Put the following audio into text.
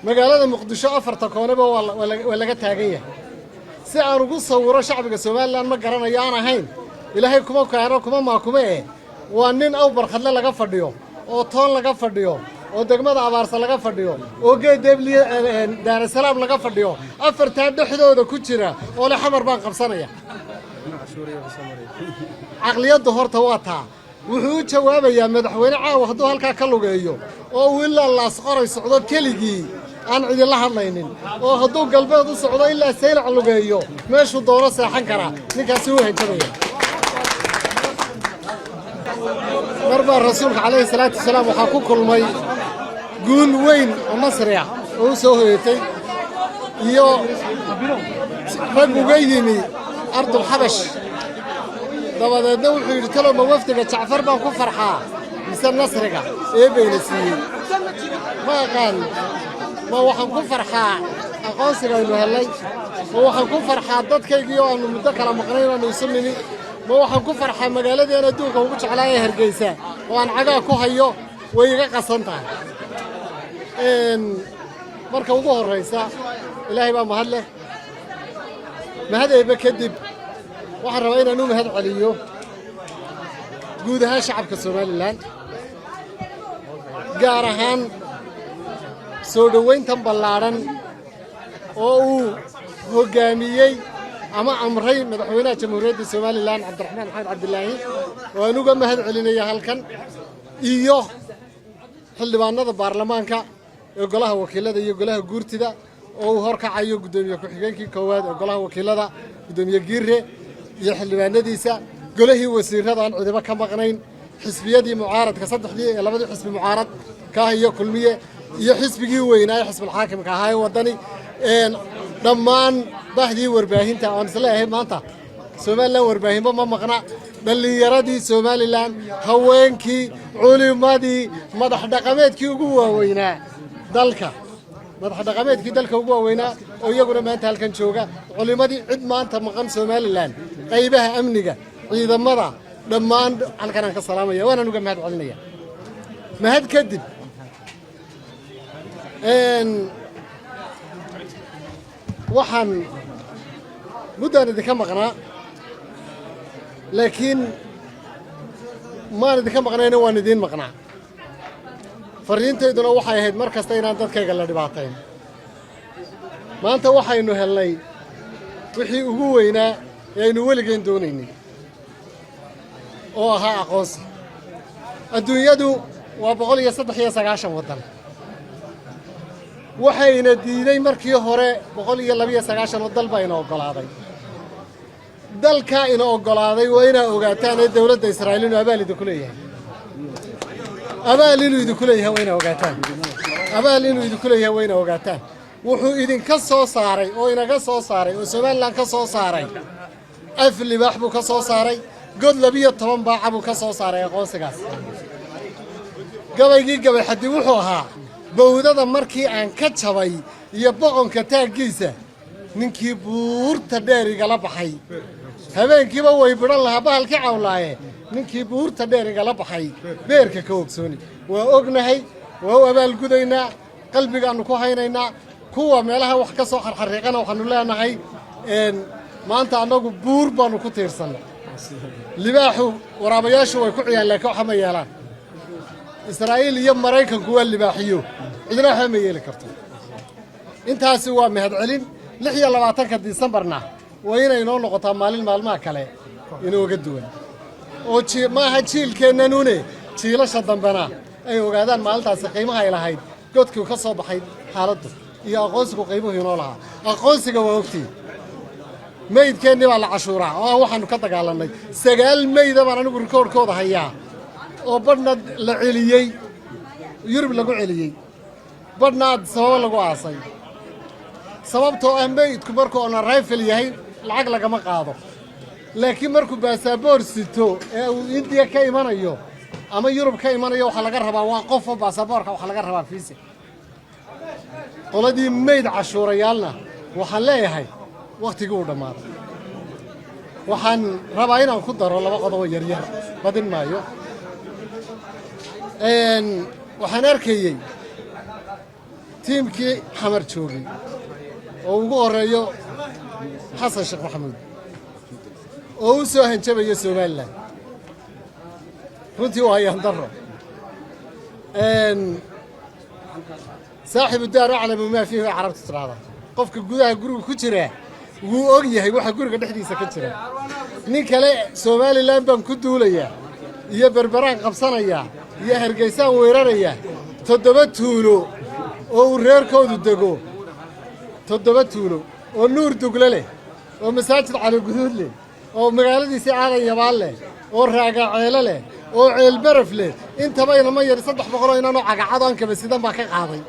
Magaalada Muqdisho afarta kooneba waa laga taagan yahay. Si aan ugu sawiro shacbiga Somaliland ma garanayo, aan ahayn Ilaahay kuma keeno kuma maakume eh. Waa nin Aw Barkhadle laga fadhiyo, oo Toon laga fadhiyo, oo degmada Abaarsa laga fadhiyo, oo Geed Deebliye, Daarasalaam laga fadhiyo, afartaa dhexdooda ku jira oo le Xamar baan qabsanaya. Caqliyaddu horta waa taa. Wuxuu u jawaabayaa madaxweyne caawa hadduu halkaa ka lugeeyo oo uu ilaa Laasqoray socdo keligii, aan cidinla hadlaynin, oo hadduu galbeed u socdo ilaa Saylac lugeeyo, meeshuu doono seexan karaa. Ninkaasi wuu hanjabaya. Mar baa Rasuulka calayhi salaatu wasalaam waxaa ku kulmay guul weyn oo nasri ah oo u soo hoyatay iyo rag uga yimi ardul Xabash. Dabadeedna wuxuu yidhi: "Talow, ma wafdiga Jacfar baan ku farxaa mise nasriga Eebbayna siiyey? Ma aqaan, ma waxaan ku farxaa aqoonsiga aynu hellay, ma waxaan ku farxaa dadkaygii oo aannu muddo kala maqnayn aanu isu nimi, ma waxaan ku farxaa magaaladeen adduunka ugu jeclaa ee Hargeysa oo aan cagaa ku hayo?" Way iga qasan tahay. Marka ugu horraysa, Ilaahay baa mahad leh. Mahad Eebbe kadib, waxaan rabaa inaan u mahad celiyo guud ahaan shacabka Somaliland, gaar ahaan soo dhowayntan ballaadhan oo uu hoggaamiyey ama amray madaxweynaha Jamhuuriyadda Somaliland, Cabdiraxmaan Maxamed Cabdilaahi, oo aan uga mahad celinaya halkan, iyo xildhibaanada baarlamaanka ee Golaha Wakiilada iyo Golaha Guurtida, oo uu horkacayo guddoomiye ku-xigeenkii koowaad ee Golaha Wakiilada, Guddoomiye Giire, iyo xildhibaanadiisa, golihii wasiirrada aan cidibo ka maqnayn, xisbiyadii mucaaradka saddexdii ee labadii xisbi mucaarad, Kaah iyo Kulmiye, iyo xisbigii weynaa ee xisbulxaakimka ahaa ee Waddani, dhammaan bahdii warbaahinta oon isleeyahay maanta Somaliland warbaahinba ma maqna, dhallinyaradii Somaliland, haweenkii, culimadii, madax dhaqameedkii ugu waaweynaa dalka, madax dhaqameedkii dalka ugu waaweynaa oo iyaguna maanta halkan jooga, culimadii, cid maanta maqan Somaliland, qaybaha amniga, ciidamada, dhammaan halkan aan ka salaamaya, waanaan uga mahad celinaya. Mahad kadib, waxaan muddaan idinka maqnaa, laakiin maan idinka maqnayna, waan idiin maqnaa. Farriintayduna waxay ahayd mar kasta inaan dadkayga la dhibaatayn. Maanta waxaynu helnay wixii ugu weynaa ee aynu weligeen doonaynay, oo ahaa aqoonsi. Adduunyadu waa 193 waddan. Waxayna diiday markii hore 192 oo dal baa ina oggolaaday. Dalkaa ina oggolaaday waa inaa ogaataan ee dowladda Israa'iil inuu abaal idinku leeyahay. Abaal inuu idinku leeyahay waa inaa ogaataan. Abaal inuu idinku leeyahay waa inaa ogaataan. Wuxuu idinka soo saaray oo inaga soo saaray oo Somaliland ka soo saaray af libaax buu ka soo saaray, god 12 baaca buu ka soo saaray aqoonsigaas. Gabaygii Gabay Xaddi wuxuu ahaa: "Bowdada markii aan ka jabay iyo boqonka taaggiisa, ninkii buurta dheer igala baxay, habeenkiiba way bidhan lahaa bahalkii cawlaaye, ninkii buurta dheer igala baxay, beerka ka ogsooni." Waa ognahay, waa u abaalgudaynaa, qalbigaannu ku haynaynaa. Kuwa meelaha wax ka soo xarxariiqana waxaanu leenahay, maanta annagu buur baannu ku tiirsannay. Libaaxu waraabayaashu way ku ciyaan, laakiin waxa ma yeelaan. Israa'iil iyo Maraykanku waa libaaxiyo, cidna waxba ma yeeli karto. Intaasi waa mahadcelin. 26-ka Disembarna waa inay inoo noqotaa maalin maalmaha kale inooga duwan, oo maaha jiilkeennanune, jiilasha dambena ay ogaadaan maalintaasi qiimaha ay lahayd, godkii ka soo baxay xaaladdu iyo aqoonsigu qiimuhu inoo lahaa. Aqoonsiga waa ogtii, meydkeennii baa la cashuuraa oo ah waxaannu ka dagaalannay. Sagaal meyda baan anigu rikoorhkooda hayaa, oo badhna la celiyey, Yurub lagu celiyey, badhna sababo lagu aasay, sababtoo ah meydku markuu on arrival yahay lacag lagama qaado, laakiin markuu baasaboor sito ee uu Indiya ka imanayo ama Yurub ka imanayo, waxaa laga rabaa, waa qofo baasaboorka waxaa laga rabaa fiisa. Qoladii meyd cashuurayaalna waxaan leeyahay wakhtigii uu dhammaaday. Waxaan rabaa inaan ku daro laba qodobo yaryar, badin maayo. Waxaan arkayey Tiimkii Xamar joogay oo ugu horreeyo Xasan Sheekh Maxamuud oo u soo hanjabaya Somaliland, runtii waa ayaan darro. صاحب الدار أعلم بما فيه bay Carabtu tidhaahdaa. Qofka gudaha guriga ku jira wuu og yahay waxa guriga dhexdiisa ka jira. Nin kale Somaliland baan ku duulayaa iyo Berberaan qabsanayaa iyo Hargeysaan weerarayaa, 7 tuulo oo uu reerkoodu dego, 7 tuulo oo Nuur Dugle leh, oo Masaajid Caliguduud leh, oo magaaladiisii Aadan Yabaal leh, oo Raagaceelo leh, oo Ceelbaraf leh, intaba inama yar 300 oo inanoo cagacado aan kaba sidan baa ka qaaday.